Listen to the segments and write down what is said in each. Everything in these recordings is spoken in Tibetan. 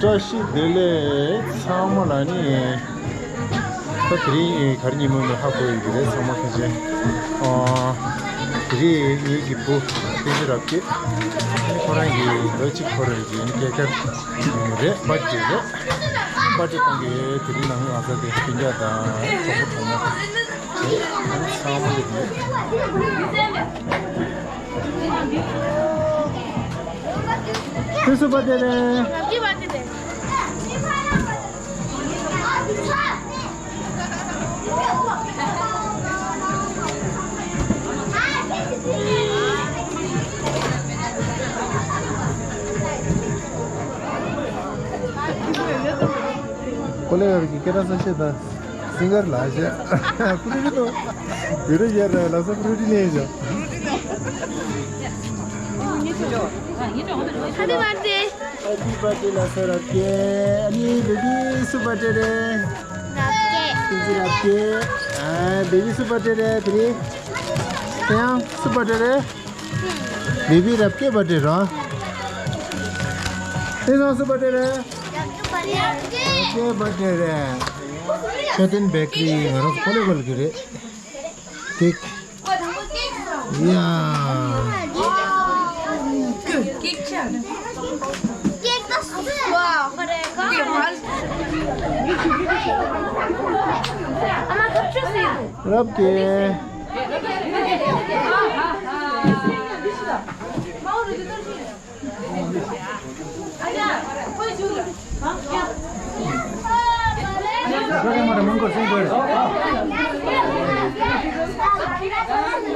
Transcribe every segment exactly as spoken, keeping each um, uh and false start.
བཀྲ་ཤིས་བདེ་ལེགས་ཚང་མ་ལ་ནི། ད་དེ་རིང་ག་རེ་ཉིན་མོ་ནས་ཧ་གོ་ཡོད་ཀྱི་རེད་ཚང་མ་ཕལ་ཆེར། ཨ། དེ་རིང་ངེད་ཀྱི་བུ་བསྟན་འཛིན་རབ་རྒྱས་ཁོ་རང་གི་ལོ་གཅིག་འཁོར་བའི་གི་ནི་སྐྱེས་སྐར་རེད། པར་ཊི་རེད། པར་ཊི་གཏོང་གི་དེ་རིང་ནང་ང་ཚོ་དེ་སྤུན་ཀྱག་དང་གྲོགས་པོ་གྲོགས་མོ་ཚང་མ་ལ་ནི། ཁྱོད་སུ་པར་ཊི་རེད། ཀོ་ལེ་ཡར་གྱི་སྐད་གྲགས་ས་ཆེ་ད། སིང་གར་ལ་ཤ། ཕུ་རུ་རི་དོ། བི་རུ་ཡར་ལ་ས་ཕུ་རུ་རི་ནས་ཤ། Happy birthday. Happy birthday ལ་ས་རབ་རྒྱས། ཨ་ནི་བེ་བི་སུ་པར་ཊི་རེད། རབ་རྒྱས། བསྟན་འཛིན་རབ་རྒྱས། ཨ། བེ་བི་སུ་པར་ཊི་རེད་དེ་རིང་། དེ་ཡང་སུ་པར་ཊི་རེད། བེ་བི་རབ་རྒྱས་པར་ཊི་རེད། དེ་ཡང་སུ་པར་ཊི་རེད། རབ་རྒྱས་པར་ཊི་རེད། ཤ་སྟན་བེ་ཀ་རི་ང་རང་ཚོ་ཀོ་ལེ་གོལ་གྱི་རེད། ཀེག་ཡ། ཀེག་ཆ། ཀེག་ད་སུ། ཝའོ། ཀེག་ཝལ། ཨ་མ་ཐབས་ཆོད་ཟེར། རབ་རྒྱས། ཨ་ཁུ་དེ། དེ་ཆུ་ཆུ་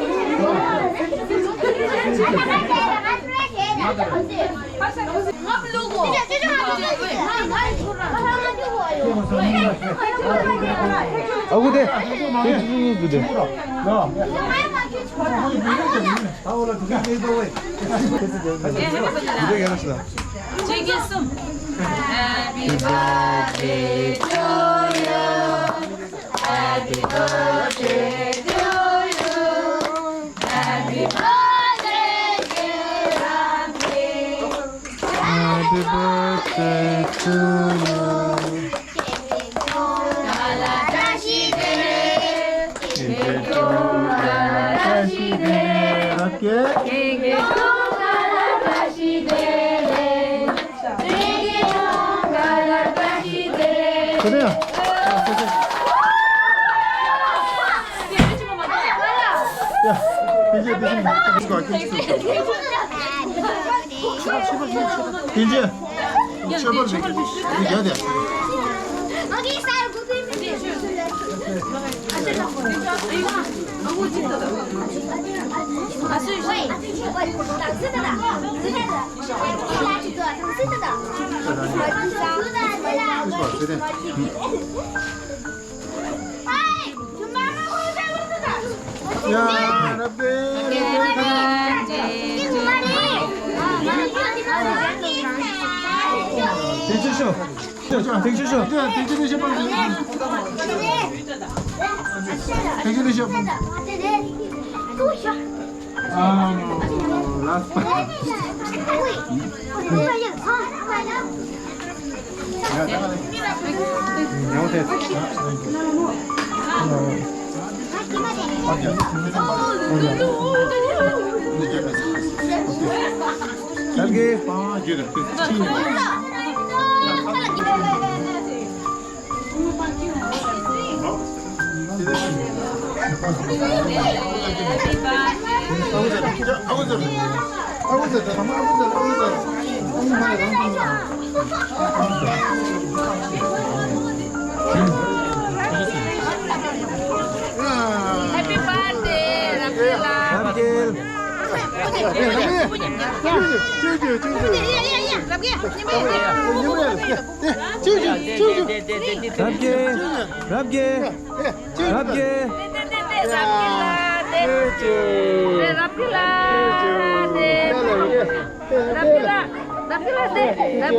གཉིས་འདུག་དེ། Happy birthday to you. Happy birthday, Rafaela. རབ་རྒྱས། རབ་རྒྱས། རབ་རྒྱས། རབ་རྒྱས། རབ་རྒྱས། རབ་རྒྱས། རབ་རྒྱས། རབ་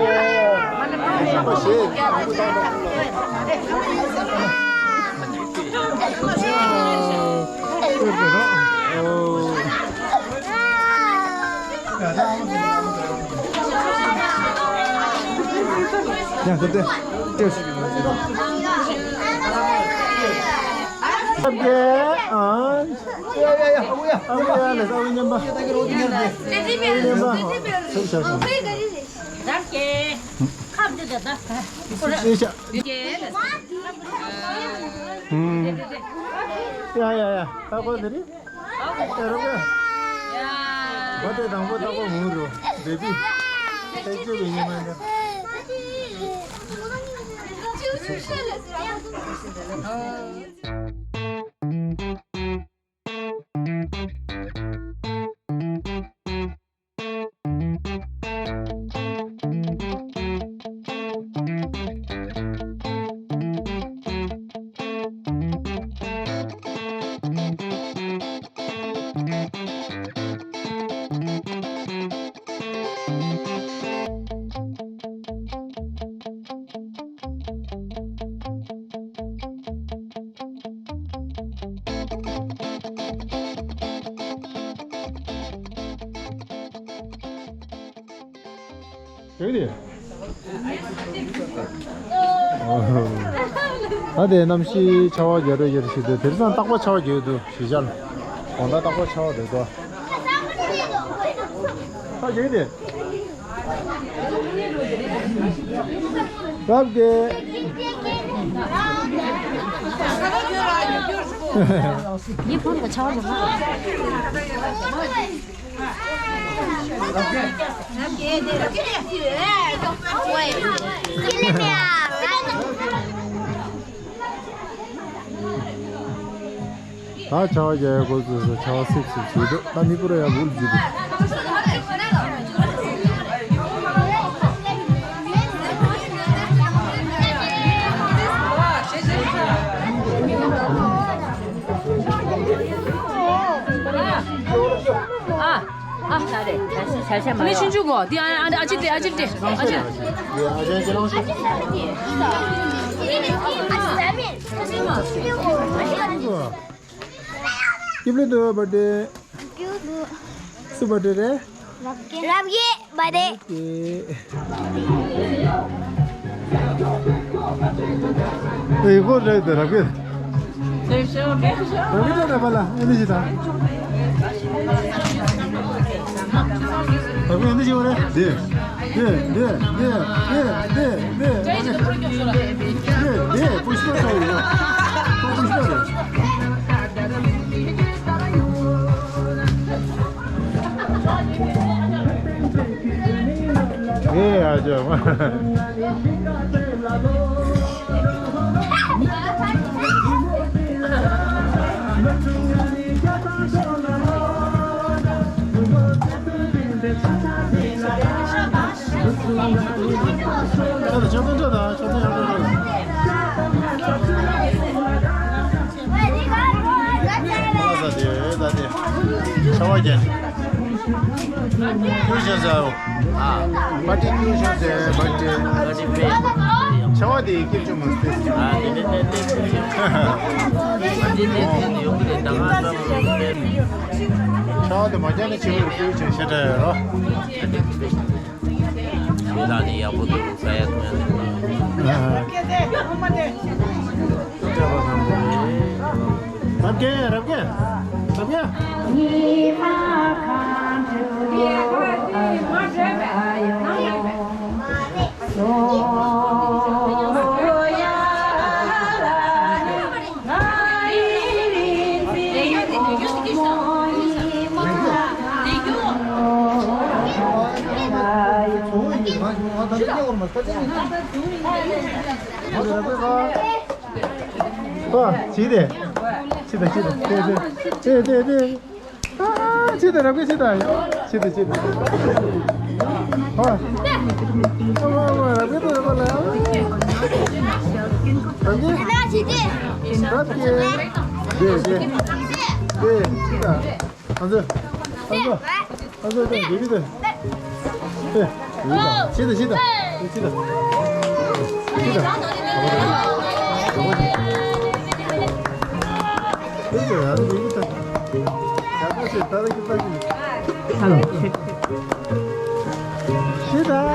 རྒྱས། ཡ་སྐབས་དེ་ལྟེ་བ་ཞིག་གི་ལོ་ཚོད་དང་། སྐབས་དེ་ཨ། ཡ་ཡ་ཡ་ཨ་ཡ་ལས་ཨ་ཡ་མཉམ་པ། ཨ་ཡ་མཉམ་པ། ཚེ་ཆགས་སོང་། ཨེ་ཤ། ཧུམ། ཡ་ཡ་ཡ་ད་གོ་དེ་རེད། ཨེ་རོ་ག་བ་དེ་དང་པོ་ད་གོ་མུ་རུ་བེ་བི། ཨེ་ཅོ་བེ་ཉི་མ་ཡ། ཡོད་དེ། ཨ་དེ་གནམ་གཤིས་ཆར་པ་རྒྱག་རོགས་རྒྱག་རོགས་ཞིག་འདུག་དེང་སང་རྟག་པར་ཆར་པ་རྒྱག་འདུག་གཞིས་ཆགས་ལ། དགོང་དག་རྟག་པར་ཆར་པ་རྒྱག་འདུག་ཨ་ཡོད་དེ། རབ་དགེ། ངའི་ཕོན་གྱི་ཆར་པ་རྒྱག་མ། ད་ཆར་པ་རྒྱག་ཡ་འགོ་བཙུགས་སོང་། ཆར་པ་སིབ་སིབ་བྱེད་འདུག་ད་མི་ཀུ་རེ་ཡ་འགུལ་བརྒྱུད་འདུག་ཨ། ཨ། ད་རེད། ད་ཤ་ཤ་མ་ནི་ཡོང་། ཆུང་ཆུང་གོ། དེ་ཨ་ཨ་ཨ་ཅི་དེ་ཨ་ཅི་དེ་ཨ་ཅི། སྐྱིད་པོ་འདུག་པ་དེ། སུ་པ་དེ་རེད། རབ་རྒྱས་པ་དེ། ཨེ་ཁོ་རེད་དེ་རབ་རྒྱས། རབ་རྒྱས་ད་པ་ལ་ཨེ་ནི་ཞིག་དང་། རབ་རྒྱས་ཨེ་ནི་ཞིག་རེད་དེ། དེ་དེ་དེ་དེ་དེ་དེ་དེ་དེ་པུཤ་པ་ཆགས་ཡོད། ཁོ་པུཤ་པ་རེད། ཨེ་ཡ་ཅོ། ད་དེ་ད་དེ་ཆར་པ་རྒྱག་ནས། ཀུ་ཤུ་ཟ་འོ། ཨ། པ་ཏི་ཀུ་ཤུ་ཟ་པ་ཏི། པ་ཏི་པེ། ཆར་པ་དེ་སྐྱིད་ཆུང་མ་སྟེ། ཨ་དེ་དེ་དེ་དེ་དེ། པ་ཏི་དེ་དེ་ཡོང་གི་རེད། ད་ང་ད་ང་དེ། ཆར་པ་དེ་མ་རྒྱག་ན་ཆེ་བོ་རེད། སྐྱིད་ཆུང་ཆེ་དྲགས་རོ། ཞེ་དྲག་ནི་ཡག་པོ་འདུག་ཟ་ཡ་འཐུང་ཡ་འདུག་ཨ། རབ་རྒྱས་རབ་རྒྱས་རབ་རྒྱས། ཨ། བྱིས་ཏེ། བྱིས་ཏེ་བྱིས་ཏེ། ཏེ་ཏེ་ཏེ་ཏེ། ཨ། བྱིས་ཏེ་རབ་གི་བྱིས་ཏེ། བྱིས་ཏེ་བྱིས་ཏེ། ཨ། ཨ་མ་མ་རབ་གི་ཏེ་རབ་ལ། རབ་གི། རབ་གི། ཏེ་ཏེ། ཏེ་བྱིས་ཏེ། ཨ་ཙི། ཨ་ཙི། ཨ་ཙི། ཨ་ཙི། བྱིས་ཏེ། བྱིས་ཏེ། བྱིས་ཏེ། བྱིས་ཏེ། ཧ་ལོ། བྱིས་ཏེ།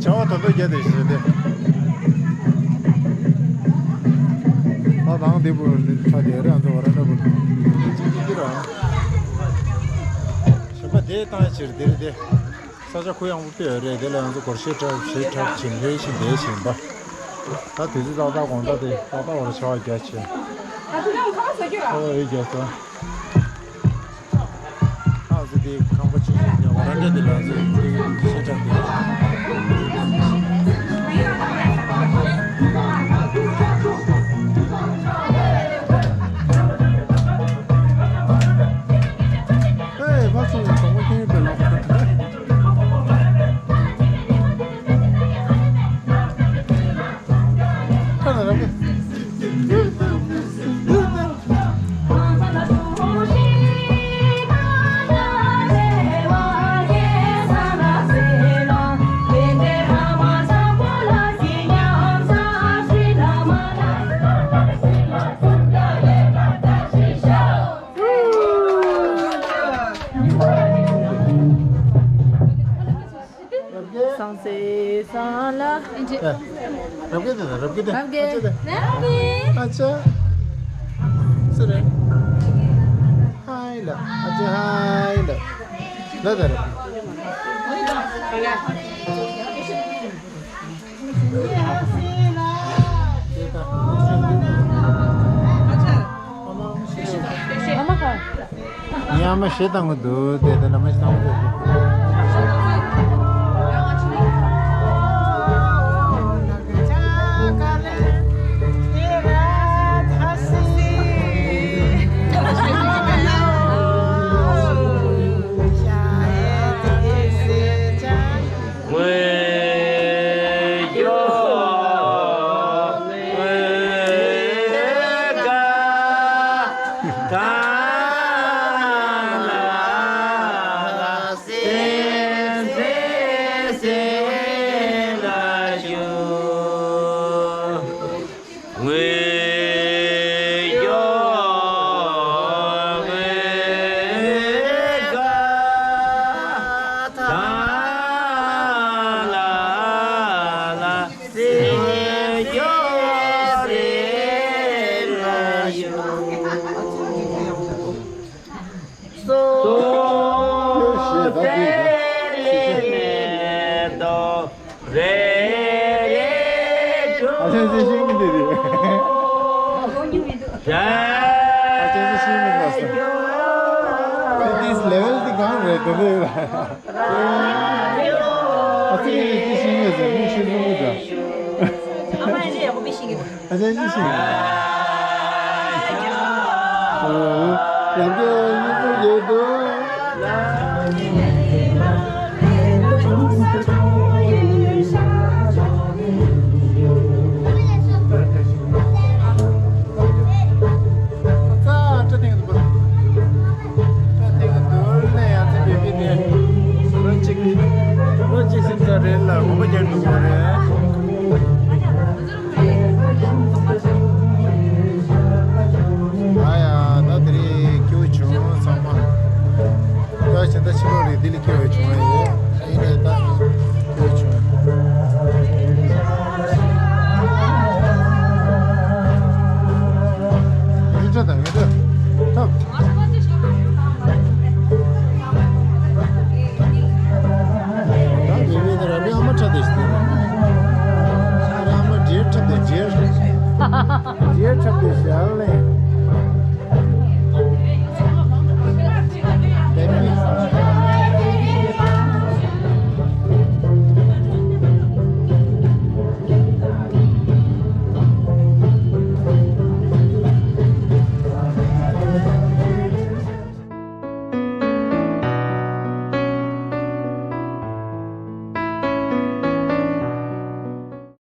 བྱ་བ་དོན་དུ་རྒྱ་དེ་ཞེས་ཏེ། ད་དང་འདི་བུ་ཁྲ་དེ་རེ་ང་ཚོ་བ་ར་འདྲ་བུ་ཅི་ཅི་ཅི་ར། ཞོགས་པ་དེ་བཏང་ཕྱིར་དེ་རེད་དེ། ས་ཆ་གུ་ཡངས་པོ་དཔེ་ཡོད་རེད། དེ་ལ་ང་ཚོ་སྒོར་གཞས་འཁྲབ་གཞས་འཁྲབ་བྱིན་རེ་ཞིག་བསྡད་བཞིན་པ། ད་དུས་ཚོད་ཏག་ཏག་དགོང་དག་དེ་ཏག་ཏག་བ་ར་བྱ་བ་རྒྱ་ཆེ། ཨོ་ཨེ་རྒྱ་ས། ཨ་ཙི་དེ་ཁང་པ་ཆེ་ཆེ་ཉོ་བ་ར་འདྲ་དེ་ལ་ཙི་དེ་ཤེས་གྲབས་དེ། ཨེ་ཕ་སུ་ཡི་གོང་མ་ཁྱེད་པའི་ལོག་པ། སང་སེ་སང་ལ། ཨེ། རབ་རྒྱས་དེ་དང་རབ་རྒྱས་དེ། རབ་རྒྱས། ཨ་ཅེ་དེ། རབ་རྒྱས། ཨ་ཅེ། སུ་རེད། ཧའི་ལ། ཨ་ཅེ་ཧའི་ལ། ལ་དེ་རེད། ཨ་མ་ག་ཨ་མ་ཞེ་སྡང་གི་འདུག་དེ་དེ་ན་མ་ཞེ་སྡང་གི་འདུག་ཨ་ལས་ཟེར་ཤེས་ཀྱི་འདི་རེད། ཨ་ཅེ་ཟེར་ཤེས་མི་འདུག་ས། དེ་དེའི་ལེ་ཝལ་དེ་གང་རེད་དེ་རེད། ཨ་ཙི་ཅི་ཤེས་ཡོད་ཟེར་མི་ཤེས་མི་འདུག་ཨ་མ་ཡིན་ན་ཡག་པོ་མི་ཤེས་ཀྱི་འདུག་ཨ་ཅེ་ཅི་ཤེས། ཨོ། ཡང་བསྐྱར་སྙིང་པོ་རྒྱས་འདུག